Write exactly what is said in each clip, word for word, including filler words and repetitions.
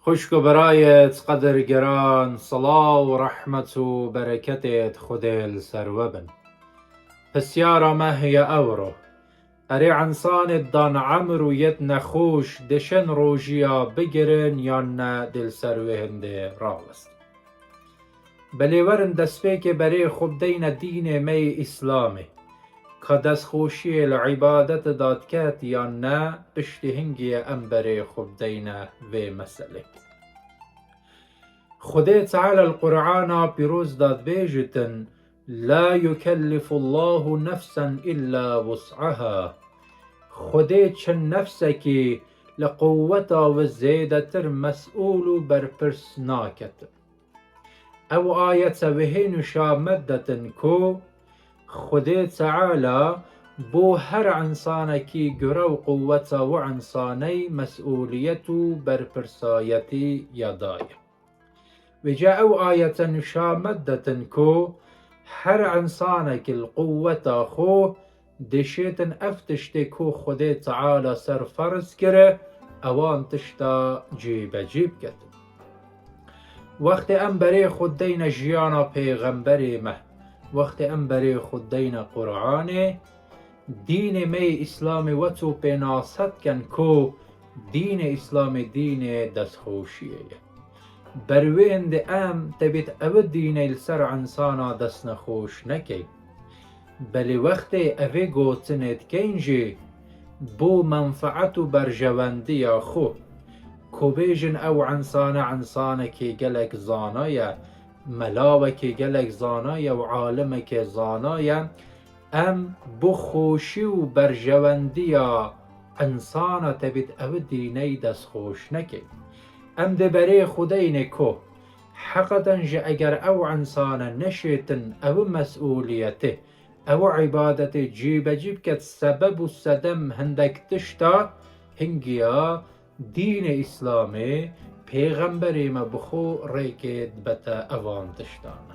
Xwişk û birayê qedirgiran, silav û rehmet û bereketê Xwedê li ser we bin. Pisyara me heye ewro. Erê, însanê dan emr û yêt nexweş dişên rojiya bigirin yan ne, dê li ser wê hindê rawest. Belê werin destpêkê berê xwe bideyne dînê me yê Îslamê. Ka destxweşiyê li îbadetê de diket yan ne, piştî hingê em berê xwe bideyne vê meselê. Xwedê Teala li Qur'ana pîroz de dibêjitin, "La yukellifullahu nefsen illa wus'aha." Xwedê çi nefsekî li quwweta wî zêdetir mesûl û berpirs naketin. Ew ayete wihê nîşa me detin ku Xwedê Teala bo her însanekî gure û quwweta wî însaney mesûliyet û berpirsayetî ya daye. Vêca ew ayete nîşa me detin ku her însanekî li quwweta xwe dişêtin ev tiştê ku Xwedê Teala ser ferz kire, ewan tişta cîbecî biketin. Wextê em berê xwe deyne jiyana pêxemberê me, wextê em berê xwe deyne Qur'anê, dînê me yê Îslamê wet û pênase dikin ku dînê Îslamê dînê destxweşiyê ye. Ber wê hindê em tebît ew dîney li ser însana destnexweş nekeyn. Belê wextê evê gotinê dikeyn jî bo menfeet û berjewendiya xwe. Ku bêjin ew însane însanekî gelek zana ye, melawekî gelek zana ye û alimekî zana ye, em bo xweşî û berjewendiya însana tebît ew dîney destxweş nekeyn. Em dê berê xwe deynê ku heqeten jî eger ew însane neşêtin ew mesûliyetê, ew îbadetê cîbecî biket, sebeb û sedem hindek tişta hingiya dînê Îslamê, pêxemberê me bi xwe rêkê dibete evan tiştan.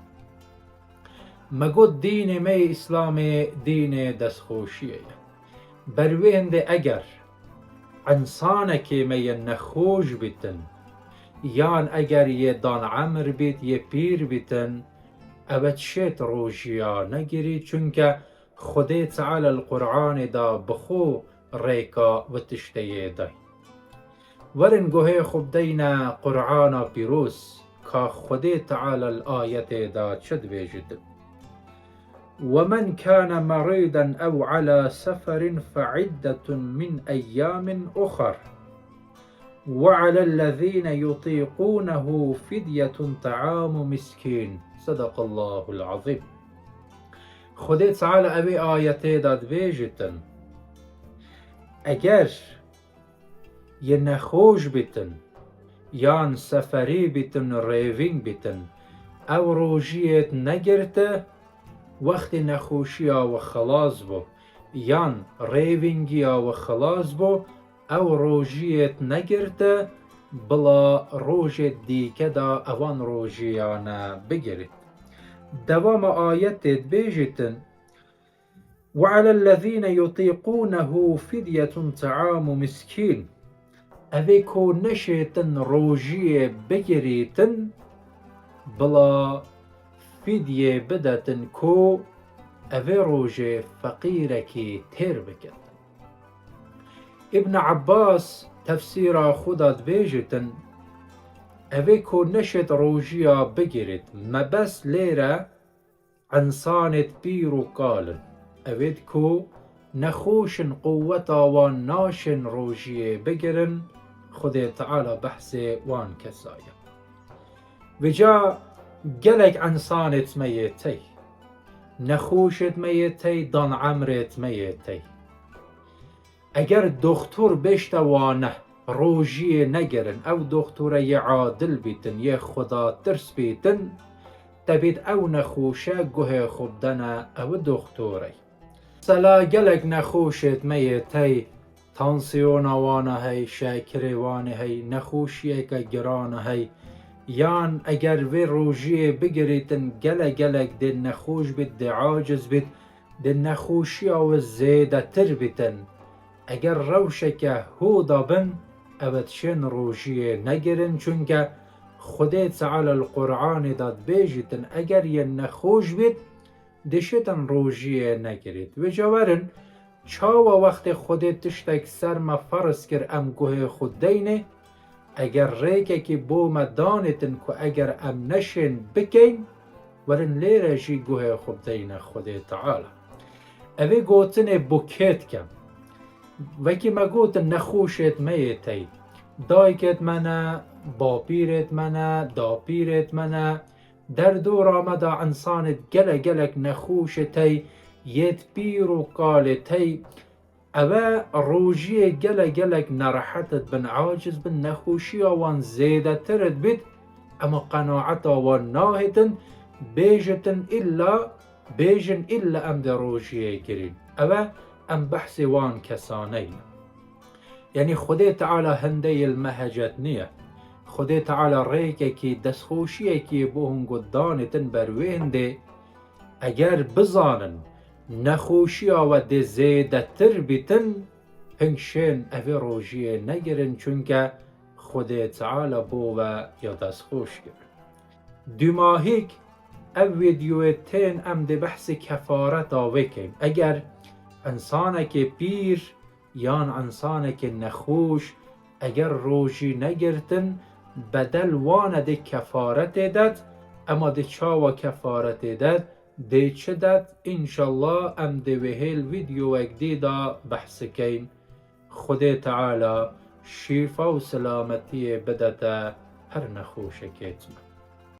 Me got dînê me yê Îslamê dînê destxweşiyê ye. Ber wê hindê eger însanekê me yê nexweş bîtin, yan eger yê dan emr bît, yê pîr bîtin, ew ê dişêt rojiya negirî, çunke Xwedê Teala li Qur'anê de bi xwe rêka wî tişteyê day. Werin guhê xwe bideyne Qur'ana pîroz, ka Xwedê Teala li ayetê de çi dibêjit. ومن كان مريضا أو على سفر فعدة من أيام أخر وعلى الذين يطيقونه فدية طعام مسكين. صدق الله العظيم. Xwedê Teala evê ayetê de dibêjitin, eger yê nexweş bîtin, yan seferî bîtin, rêvîn bîtin, ew rojiyêt negirte, wextê nexweşiya we xilas bû, yan rêvîngiya we xilas bû, ew rojiyêt negirte, bila rojê dîke de ewan rojiyane bigirît. Dewama ayetê dibêjitin, وعلى الذين يطيقونه فدية طعام مسكين. Evê ku neşêtin rojiyê bigirîtin, bila fidye bidetin ku evê rojê feqîrekî têr bikin. Îbn Abbas tefsîra xwe de dibêjitin, evê ku neşêt rojiya bigirît, mebest lêre însanêt pîr û kal in. Ewêt ku nexweş in, quweta wan naşên rojiyê bigirin, Xwedê Teala behsê wan kesa ye. Vêca gelek însanêt me yê tey, nexweşêt me yê tey, dan emrêt me yê tey. Eger doxtor bêjte wane, rojiyê negerin, ew doxtore yê adil bîtin, yê xwedatirs bîtin, tebît ew nexweşe guhê xwe bidene ew doxtorey. Mesela gelek nexweşêt me yê tey, tansiyona wane hey, şekirê wane hey, nexweşiyeke girane hey, yan eger vê rojiyê bigirîtin, gelek gelek dê nexweş bît, dê aciz bît, dê nexweşiya wî zêdetir bîtin. Eger rewşeke hû de bin, ew ê dişên rojiyê negirin, çunke Xwedê Teala li Qur'anê de dibêjîtin, eger yên nexweş bît, dişitin rojiyê negirît. Vêca werin, çawa wextê Xwedê tiştek ser me ferz kir, em guhê xwe deynê, eger rêkekî bo me danêtin ku eger em neşên bikeyn, werin lêre jî guhê xwe bideyne Xwedê Teala. Evê gotinê bukêt ke. Wekî me gotin, nexweşêt me yê tey. Dayikêt me ne, bapîrêt me ne, dapîrêt me ne. Derdora me de insanêt gele gelek nexweşê tey, yêt pîr û kalê tey. Eve rojiyê gele gelek nerehet dibin, aciz bin, nexweşiya wan zêdetir dibit, ema qenaeta wan nahêtin, bêjitin illa, bêjin illa em dê rojiyê girîn. Eve em behsê wan kesane yin. Yanî Xwedê Teala hindê yê li me hecet niye. Xwedê Teala rêkekî, destxweşiyekî bo hûn got danêtin ber wê hindê. Eger bizanin nexweşiya we dê zêdetir bîtin, hing şên evê rojiyê negirin, çunke Xwedê Teala bo we ya destxweş kir. Dûmahîk ev vîdyoyê tên em dê behsê kefareta wê keyn. Eger însanekê pîr yan însanekê nexweş, eger rojî negirtin, bedel wane dê kefaretê det, ema dê çawa kefaretê det, dê çi det, înşallah em dê wê hêl vîdyoyek dî de behsikeyn. Xwedê Teala şîfa û selametiyê bidete her nexweşekê me.